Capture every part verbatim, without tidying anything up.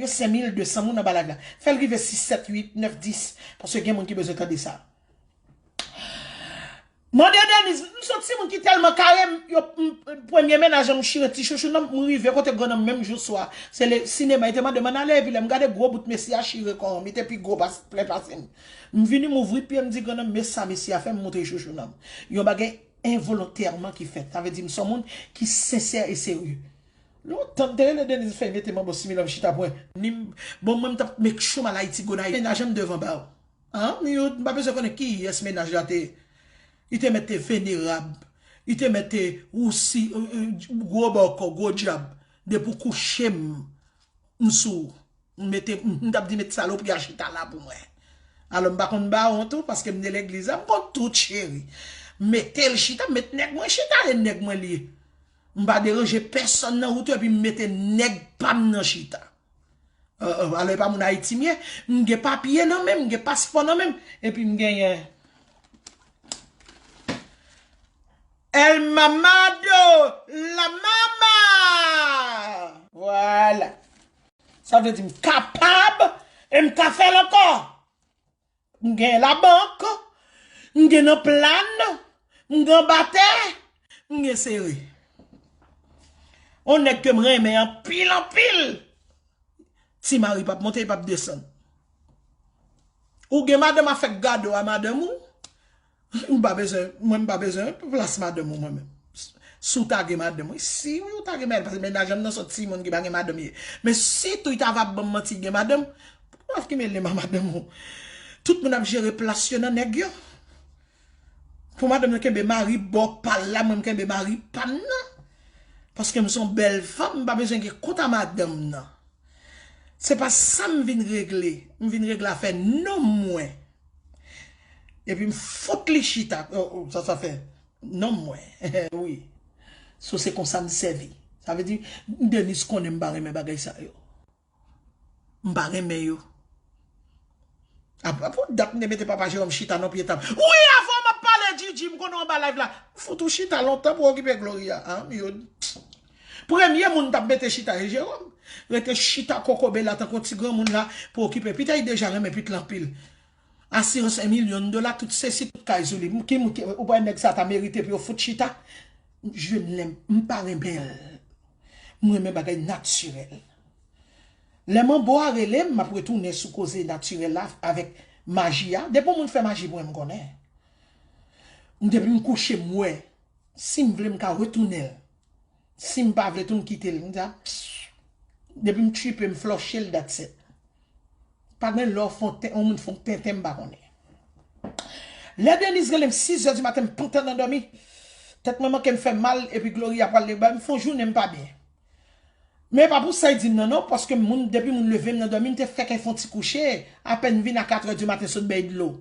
Rive senk mil de san moun anba live la. Fè l rive sis, sèt, uit, nèf, dis. Paske gen moun ki bezwen tande sa. Mande Deniz, m se yon timoun ki tèlman kare, m, yo, m, premye mennaj an m chire ti chouchou nan m, m rive kote grannanm menm jou swa. Se le sinema, li te mande m ann ale, epi lè m gade gwo bout mesye a chire kò an, li te pi gwo pas, plen pase m. M vini, m ouvri pye, m di grannanm, men sa mesye a fè m, montre chouchou nan m. Yon bagay envolontèman ki fèt. Sa vle di m se yon moun ki sensè e serye. Lontan m te rele Deniz fè mete m anba similòm chita pwen. Ni m, bon, mwen m t ap make sure m al Ayiti, Gonayiv. Mennaj an m devan ba w. An, m yo, m pa bezwen konnen kiyès mennaj la te ye. Li te mèt te venerab. Li te mèt te wousi, euh, euh, gwo bòkò, gwo dyab. Depi w kouche m, m sou ou. M mete, m, m t ap di met salopri a chita la pou mwen. Alò m pa konn ba w tou, paske m de legliz la, m konn tout cheri. M mete l chita, m met nèg mwen chita, e nèg mwen li ye. M pa deranje pèsonn nan wout yo, epi m mete nèg pa m nan chita. Euh, euh, alò, e pa moun Ayiti m ye, m gen papye nan men m, m gen paspò nan men m, epi m genyen El Mamado, la mama! Vwala. Sa vle di m kapab e m ka fè l ankò. M gen labank, m gen nan plàn, m gen anba tè, m gen sere. On nèg ke m renmen anpil, anpil. Ti Mari p ap monte, li p ap desann. Ou gen madanm, afè gado a madanm ou. M pa bezwen, mwen m pa bezwen plas madanm ou mwen menm. Si w ta gen madanm, wi, si wi, w ta gen madanm, paske mennaj an m nan se yon timoun ki pa gen madanm ye. Men si tou, li ta va ban m manti, gen madanm, pou ki mele m a madanm ou. Tout moun ap jere plas yo nan nèg yo. Pou madanm nan kenbe mari bò pa l la, mwen m kenbe mari pa m nan. Paske m se yon bèl fanm, m pa bezwen gen kont a madanm nan. Se pa sa m vin regle. M vin regle afè nonm mwen. Epi m fout li chita. Oh, oh, sa, sa fè nonm mwen. Wi. So se konsa m sèvi. Sa vle di, Deniz konnen m pa renmen bagay sa yo. M pa renmen yo. Apa pou dat m te mete papa Jeròm chita nan pye tab. Wi, avan m ap pale, Djidji, m konnen w anba live la. Fout ou chita lontan pou okipe Gloria. An, m yo. Premye moun t ap mete chita, e Jeròm. Rete chita kokobe la, tankou ti granmoun la, pou okipe. Pita, li deja renmen pit lan anpil. Asirans en milyon dola, tout sesi, tout kay sou li. Ki moun ki, ou pa nèg sa ta merite pou yo fout chita? Jwenn lè m pa renmen l. M renmen bagay natirèl. Lè manbo a rele m, m ap retounen sou koze natirèl la avèk maji a. Depi yon moun fè maji pou mwen, m konnen. M depi m kouche, m wè. Si m vle, m ka retounen l. Si m pa vle tou, m kite l. M di a, depi m tchipe, m flòche l, that's it. Pa gen lè w fè yon ten-, yon moun fè yon tenten m pa konnen. Lè Deniz rele m sis zè di maten, m pantan nan dòmi. Tèt mwen manke m fè mal, epi Gloria pral leba, m fè yon jounen m pa byen. Men e pa pou sa y di m nan non, paske moun, depi moun leve m nan dòmi, m te fèk fè yon ti kouche, apèn m vin a katrè di maten sot bèy dlo.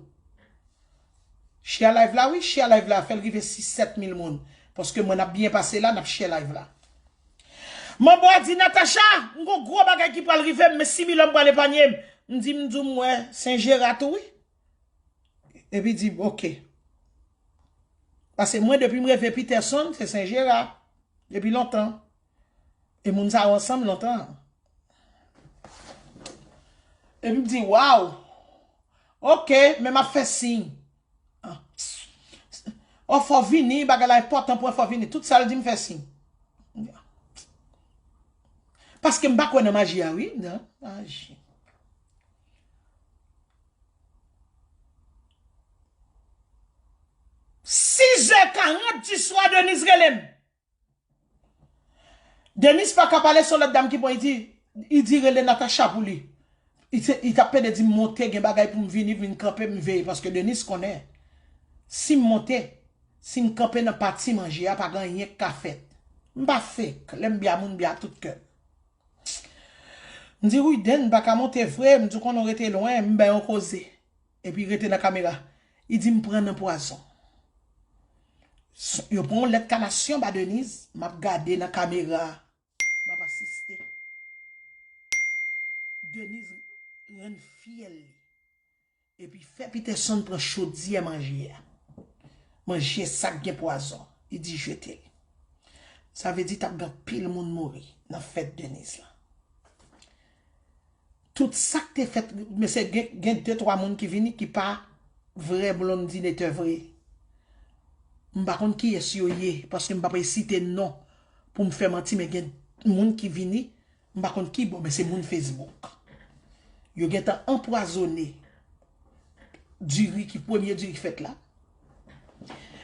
Share live la, wi, share live la, fè l rive sis, sèt mil moun. Paske mwen, n ap byen pase la, n ap share live la. Manbo a di, Natacha, m gon gwo bagay ki pral rive m, men sis mil òm pral epanye m. M di, m di w, m wè Sen Jera tou, wi. Epi di, oke. Paske mwen, depi m reve Peterson, se Sen Jera. Depi lontan. E moun sa yo ansanm lontan. Epi m di, waw. Oke, men m ap fè siy. Ah. Ò, fò w vini, bagay la enpòtan pou mwen, fò w vini. Tout sa l di m fè siy. Paske m pa kwè nan maji a, wi, nan maji. Sis zè karant di swa, Deniz rele m. Deniz pa ka pale, se yon lòt dam ki pran, li di, li di rele Natacha pou li. Li te, li t ap pede di m monte, gen bagay pou m vini, vin kanpe, m veye, paske Deniz konnen. Si m monte, si m kanpe nan pati manje a, pa gen anyen k ka fèt. M pa fake, lè m byen moun byen ak tout kè m. M di, wi, Den, m pa ka monte vre, m di, konnen w rete lwen, m bay yon koze. Epi rete nan kamera. Li di m pran nan pwazon. S-, yo pran yon lèt kanasyon ba Deniz, m ap gade nan kamera, m ap asiste. Deniz rann fyèl li. Epi fè Peterson pran chodyè manje a. Manje sa k gen pwazon. Li di jete l. Sa vle di t ap gen anpil moun mouri nan fèt Deniz lan. Tout sa k te fèt, mesye, gen, gen de twa moun ki vini ki pa vrè Blondinatè vre. M pa konn kiyès yo ye, paske m pa p site non pou m fè manti, men gen moun ki vini, m pa konn ki bò, men se moun Facebook. Yo gentan anpwazone diri ki, premye diri k fèt la.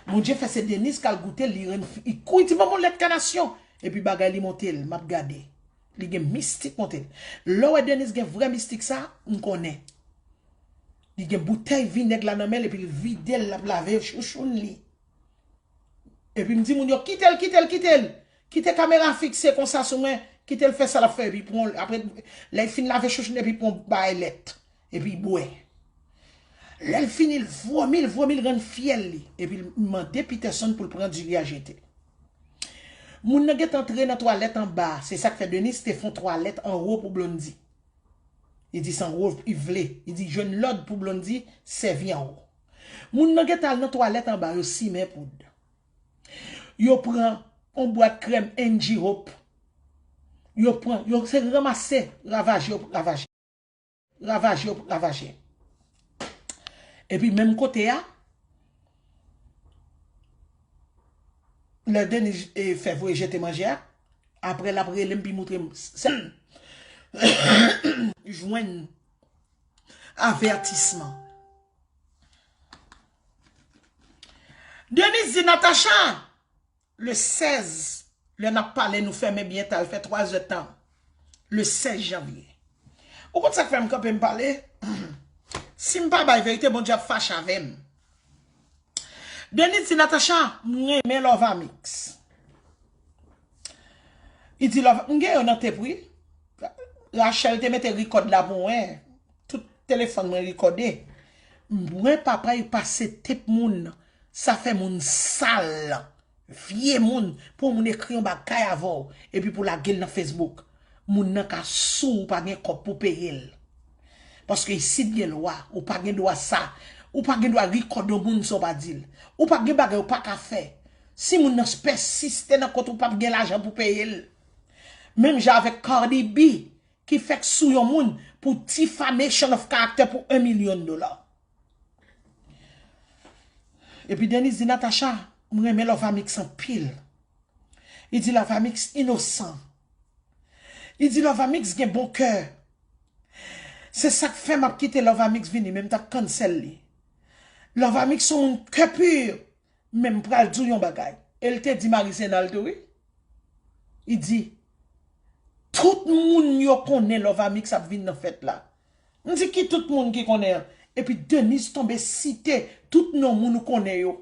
Bondye fè se Denise k al goute l, li rann fi, li kouri di, "Ban m yon lèt kanasyon." Epi bagay li monte l, m ap gade. Li gen mistik monte l. Lè w wè Denise gen vrè mistik sa, m konnen. Li gen boutèy vinèg la nan men l, epi l vide l, l ap lave chouchoun li. Epi m di moun yo, "Kite l, kite l, kite l. Kite kamera fikse konsa sou mwen, kite l fè sa l ap fè." Epi pran, apre, lè l fin lave chouchoun, epi pran bagay lèt. Epi bwè. Lè l fini, l vomi, l vomi, l rann fyèl li. Epi l mande Peterson pou l pran diri a jete. Moun nan gentan antre nan twalèt anba. Se sa k fè Denise te fè yon twalèt anwo pou Blondie. Li di se anwo li vle. Li di jwenn lòd pou Blondie sèvi anwo. Moun nan gentan al nan twalèt anba, yo simen poud. Yo pran yon bwat krèm Angie Hope. Yo pran, yo se ranmase, ravaje, yo ravaje. Ravaje, yo ravaje. Epi menm kote a, lè Denise, e, fè voye jete manje a, apre l ap rele m pi moutre m. Se jwenn avètisman. Denise di Natacha, le sèz, lè n ap pale, nou fèmen byen ta, l fè twa zè tan. Le sèz janvye. Ou konn sa k fè m kanpe m pale? Si m pa bay verite, Bondye ap fache avè m. Denise di Natacha, m renmen Love Amix. Li di Love, m gen yo nan tep wi. Rachel te mete rikòd la pou mwen. Tout telefòn mwen rikòde. Mwen papa, li pase tep moun. Sa fè moun sal. Vye moun, pou moun ekri yon bagay avè w, epi pou lage l nan Facebook. Moun nan ka sou ou pa gen kòb pou peye l. Paske isit gen lwa, ou pa gen dwa sa. Ou pa gen dwa rikòd yon moun san w pa di l. Ou pa gen bagay ou pa ka fè. Si moun nan pèsiste nan kont ou p ap gen lajan pou peye l. Menm jan avèk Cardi B, ki fèk sou yon moun pou defamation of character pou yon milyon dola. Epi Denise di, Natacha, m renmen Love Amix anpil. Li di Love Amix inosan. Li di Love Amix gen bon kè. Se sa k fè m ap kite Love Amix vini, men m t ap cancel li. Love Amix se yon moun kè pi. Men m pral di w yon bagay. E l te di Marie Senal tou, wi. Li di, tout moun yo konnen Love Amix ap vin nan fèt la. M di, ki tout moun ki konnen an? Epi Denise tonbe site tout non moun ou konnen yo,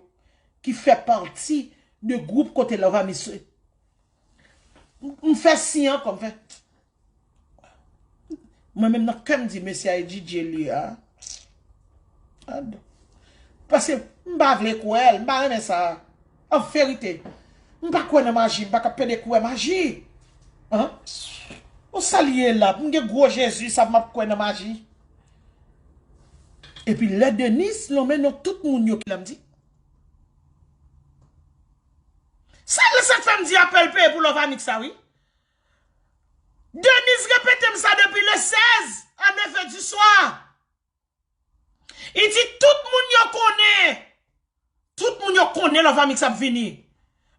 ki fè pati de gwoup kote Love Amix. M, m fè siy ankò, m fè. Mwen menm nan kè m di, mesye a e DJ li a. Ad. Paske m pa vle kwè l, m pa renmen sa. An verite, m pa kwè nan maji, m pa ka pede kwè maji. An? Ou sa l ye la? M gen gwo Jezi, sa m ap kwè nan maji. Epi lè Denise lonmen non tout moun yo ki la, m di, sa, sa k fè m di apèl peye pou Love Amix sa, wi. Denise repete m sa depi le sèz a nèf è di swa. Li di tout moun yo konnen. Tout moun yo konnen Love Amix ap vini.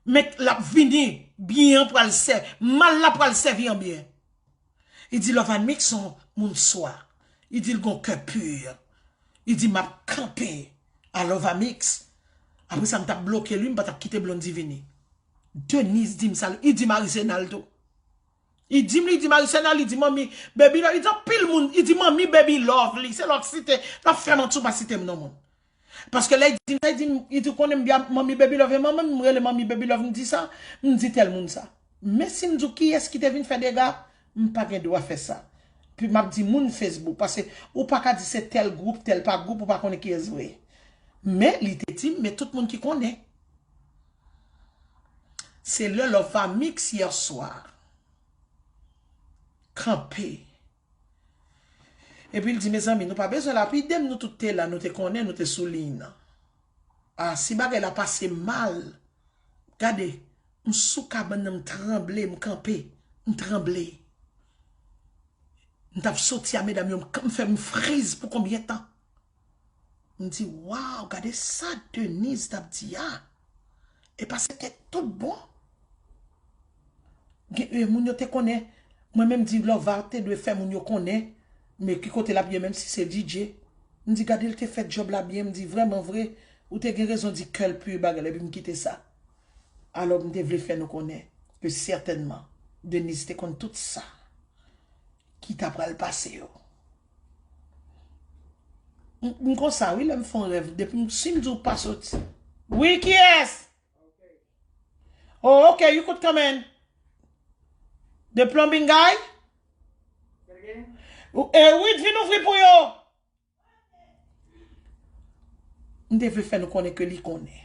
Men l ap vini, byen an pral sè, mal la pral sèvi an byen. Li di Love Amix se yon moun swa. Li di l gon kè pi. Li di m ap kanpe a Love Amix. Apre sa, m t ap bloke l, wi, m pa t ap kite Blondie vini. Denise di m sa, li di Marie Senal tou. Li di m, li di Marie Senal, li di manmi Baby Love, li di anpil moun, li di manmi Baby Love, li, se lè w ap site, l ap fè manti w pa site m non, moun. Paske lè li di m sa, li di m, li di, konnen m byen manmi Baby Love, e manman m, m rele manmi Baby Love, m di sa, m di tèl moun sa. Men si m di w kiyès ki te vin fè dega, m pa gen dwa fè sa. Pi m ap di moun Facebook, paske ou pa ka di se tèl gwoup, tèl pa gwoup, ou pa konnen kiyès vre. Men li te di m, men tout moun ki konnen. Se lè Love Amix yè swa. Kanpe. Epi l di, mezanmi, nou pa bezwen lapide m, nou tout te la, nou te konnen, nou te sou liy nan. A, si bagay la pase mal, gade, m sou kabann nan, m tranble, m kanpe, m tranble. M t ap soti a medam yo, m k- m fè m friz pou konbyen tan? M di, waw, gade sa Denise t ap di a. E pa se te tout bon. Gen, e, moun yo te konnen, mwen menm di Lova te dwe fè moun yo konnen, men ki kote l ap ye, menm si se D J. M di, gade l te fè djòb la byen, m di, vrèman vre, ou te gen rezon di kè l pi bagay la, epi m kite sa. Alò, m te vle fè nou konnen ke sètènman, Denise te konn tout sa ki ta pral pase yo. M, m konsa, wi, lè m fè yon rèv, depi m, si m di w pa soti. Wi, kiyès? Oh, okay, you could come in. The plumbing guy? E wi, vin ouvri pou yo. M te vle fè nou konnen ke li konnen.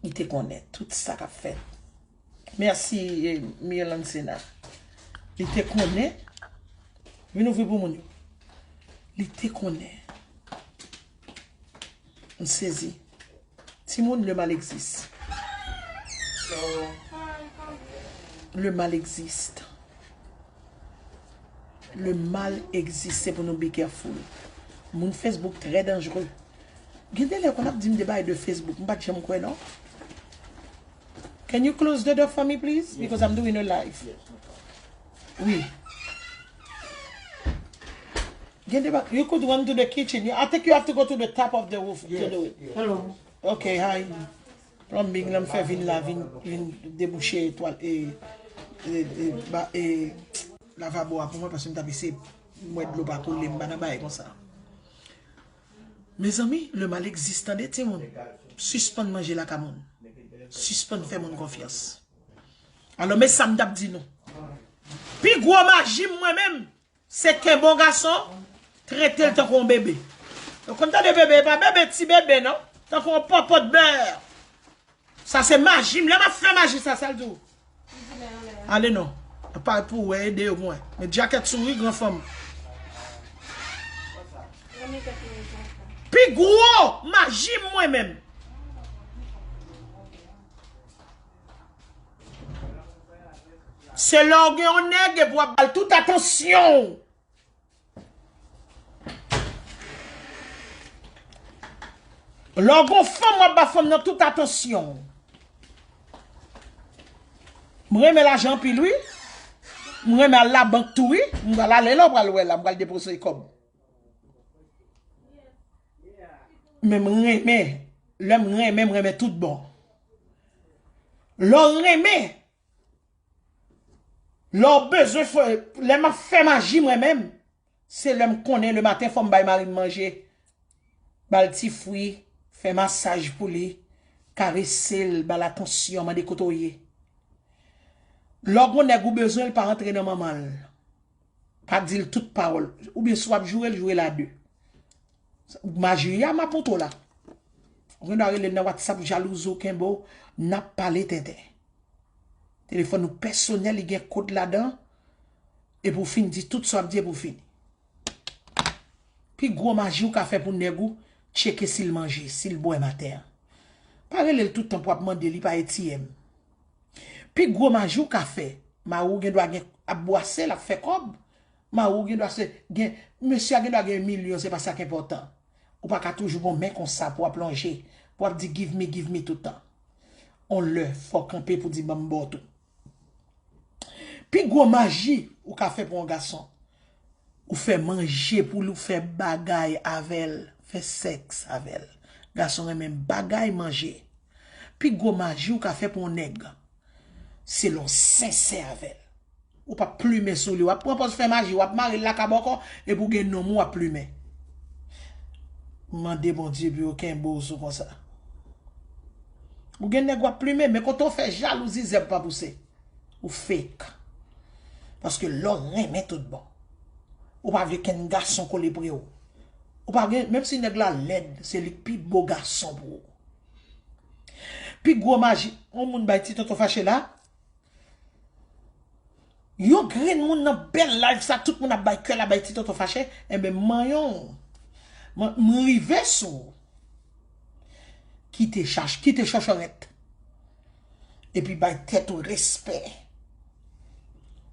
Li te konnen tout sa k ap fèt. Mèsi, eh, Mirlancena. Li te konnen. Vin ouvri pou moun yo. Li te konnen. M sezi. Timoun, le mal existe. Le mal existe. Le mal existe, se pou nou be careful. Moun Facebook trè danjere. Gen de lè konn ap di m de bagay de Facebook, m pa t janm kwè non. Can you close the door for me, please? Because I'm doing a live. Wi. Gen de ba-, you could run to the kitchen. You, I think you have to go to the top of the roof to do it. Hello. Okay, hi. Plumbing lan m fè vin la, vin, vin debouche twal, e, e, e, ba, e, lavabo a pou mwen, paske m t ap eseye m wè dlo pa koule, m pa nan bagay konsa. Mezanmi, le mal existe, tande, timoun. Sispann manje lakay moun. Sispann fè moun konfyans. Alò, men sa m t ap di nou. Pi gwo maji m mwen menm, se kenbe yon gason, trete l tankou yon bebe. Ou konn tande bebe, e pa bebe, ti bebe, non. Tankou yon pòpòt bè. Sa se maji m. Lè m ap fè maji sa, sa l di w. Ale non. Pa pou wè, ede yo pou mwen. Men djakèt sou wi, gran fanm. Pi gwo maji m mwen menm. Se lè w gen yon nèg epi w ap ba l tout atansyon w. Lè w gen yon fanm, w ap ba fanm nan tout atansyon w. M renmen lajan anpil, wi. M renmen al labank tou, wi. M pral ale la, w pral wè la, m pral depoze kòb. Men m renmen, lè m renmen, m renmen tout bon. Lè w renmen, lè w bezwen fè, lè m ap fè maji mwen menm, se lè m konnen lematen fò m bay mari m manje, ba l ti fwi, fè masaj pou li, karese l, ba l atansyon, mande kote w ye. Lè w gen yon nèg ou bezwen, l pa rantre nan manman l. Pa di l tout pawòl. Oubyen si w ap joure l, joure l a de. Maji a m ap montre w la. Ou gen dwa rele l nan WhatsApp, jalouzi w kenbe w, n ap pale tenten. Telefòn ou pèsonèl, li gen kòd ladan. Epi w fin di tout sa w ap di epi w fini. Pi gwo maji w ka fè pou nèg ou, tcheke si l manje, si l bwè maten an. Pa rele l tout tan pou w ap mande li pa etiyèm. Pi gwo maji w ka fè, mari w gen dwa gen ap bwase l ap fè kòb. Mari w gen dwa se gen, mesye a gen dwa gen milyon, se pa sa k enpòtan. Ou pa ka toujou bon men konsa pou w ap lonje, pou w ap di give me, give me tout tan. On lè, fò w kanpe pou di ban m ba w tou. Pi gwo maji ou ka fè pou yon gason, ou fè manje pou li, ou fè bagay avè l, fè sèks avè l. Gason renmen bagay manje. Pi gwo maji ou ka fè pou yon nèg, se lè w sensè avè l. Ou p ap plimen sou li, w ap pran pòz fè maji, w ap mare l lakay bòkò, epi w gen nonm ou w ap plimen. Mande Bondye pou yo kenbe w sou konsa. Ou gen nèg w ap plimen, men kote w fè jalouzi, zèb pa pouse. Ou fake. Paske lè w renmen tout bon. Ou pa vle kenn gason kole pre w. Ou pa gen, menm si nèg la lèd, se li k pi bo gason pou ou. Pi gwo maji, yon moun bay ti tonton fache la. Yon grenn moun nan bèl live sa, tout moun ap bay kè la, bay ti tonton fache. Enben, manyen w. Man, m rive sou ou. Kite chach, kite chòchòrèt. Epi bay tèt ou respè.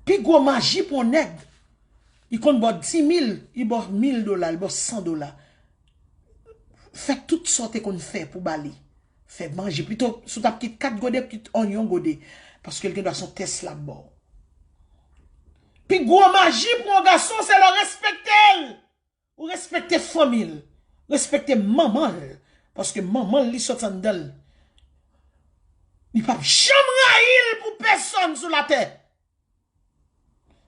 Pi gwo maji pou yon nèg, Li konn ba w dis mil, li ba w mil dola, li ba w san dola. Fè tout sa w te konn fè pou ba li. Fè manje. Pito, si w t ap kit kat gode, kit onyon gode. Paske l gen dwa se yon tès l ap ba w. Pi gwo maji pou yon gason, se lè w respekte l. Ou respekte fanmi l. Respekte manman l. Paske manman l, li sot anndan l. Li p ap janm rayi l pou pèsonn sou latè.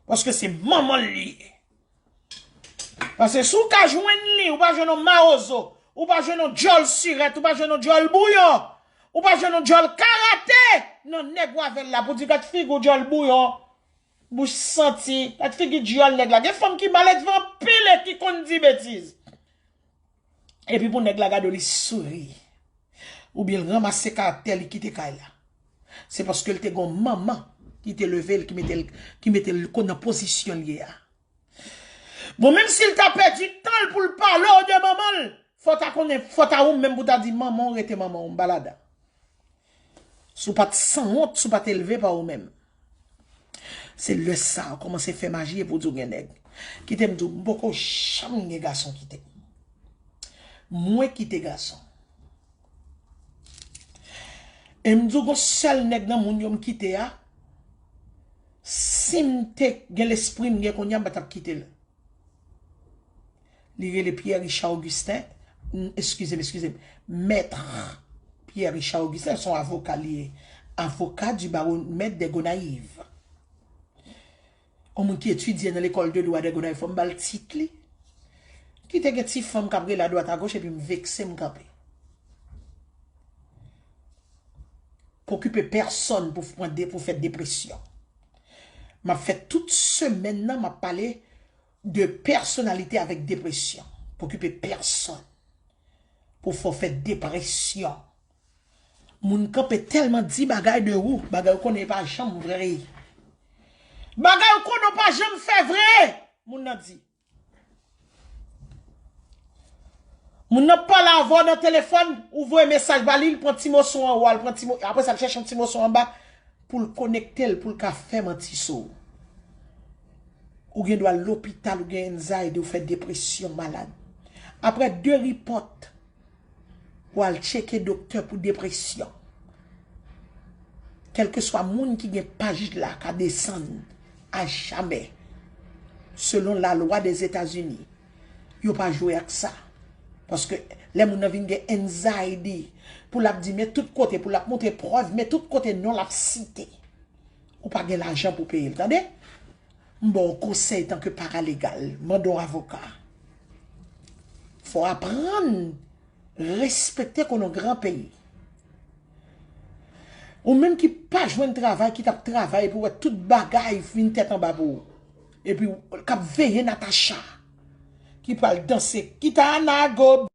Paske se manman l li ye. Paske si w ka jwenn li, ou pa jwenn yon mawozo, ou pa jwenn yon djòl sirèt, ou pa jwenn yon djòl bouyon, ou pa jwenn yon djòl karate nan nèg w avè l la pou di gad figi w djòl bouyon, bouch santi, gad figi djòl nèg la. Gen fanm ki maledve anpil e ki konn di betiz. Epi pou nèg la gade w li souri. Oubyen l ranmase karaktè li kite kay la. Se paske l te gon manman ki te leve l, ki mete l, ki mete l ko-, nan pozisyon l ye a. Bon, menm si l ta pèdi tan l pou l pale w de manman l, fò ta konnen, fò ta ou menm pou ta di manman w rete manman w, m pa ladan. Si w pa t sanwont, si w pa t elve pa ou menm. Se lè sa a w kòmanse fè maji epi w di w gen nèg. Kite m di w, m poko janm gen gason kite m. Mwen kite gason. E m di w gon sèl nèg nan moun yo m kite a, si m te gen lespri m gen kounye a, m pa t ap kite l. Li rele Pierre Richard Augustin. N-, eskize m, eskize m. Maître Pierre Richard Augustin, se yon avoka li ye. Avocat du barreau maître des Gonayives. Yon moun ki etidye nan lekòl de dwa de Gonayiv, fò m ba l tit li. Ki te gen ti fanm k ap rele adwat agoch epi m vekse m kanpe. Pa okipe pèsonn pou pran de, pou fè depresyon. M ap fè tout semèn nan, m ap pale de pèsonalite avèk depresyon. Pa okipe pèsonn pou fè w fè depresyon. Moun kanpe tèlman di bagay de ou, bagay ou konnen pa janm vre. Bagay ou konnen w pa janm fè vre, moun nan di. Moun nan pale avè w nan telefòn, ou voye mesaj ba li, li pran ti moso anwo a, li pran ti mo-, apre sa, li chèche yon ti moso anba pou l konekte l, pou l ka fè manti sou ou. Ou gen dwa lopital, ou gen anxiety, ou fè depresyon, malad. Apre de report, ou al tcheke doktè pou depresyon. Kèlkeswa moun ki gen paj la ka desann a jamè, selon lalwa Dèzetazini. Yo pa jwe ak sa. Paske lè moun nan vin gen anxiety, pou l ap di men tout kote, pou l ap montre prèv, men tout kote non l ap site. Ou pa gen lajan pou peye l, tande? M ba w konsèy tanke paralegal, mande yon avoka. Fò w aprann respekte konnen w gran peyi. Ou menm ki pa jwenn travay, ki t ap travay pou wè tout bagay vin tèt anba pou ou. Epi w k ap veye Natacha, ki pral danse Kitana Go.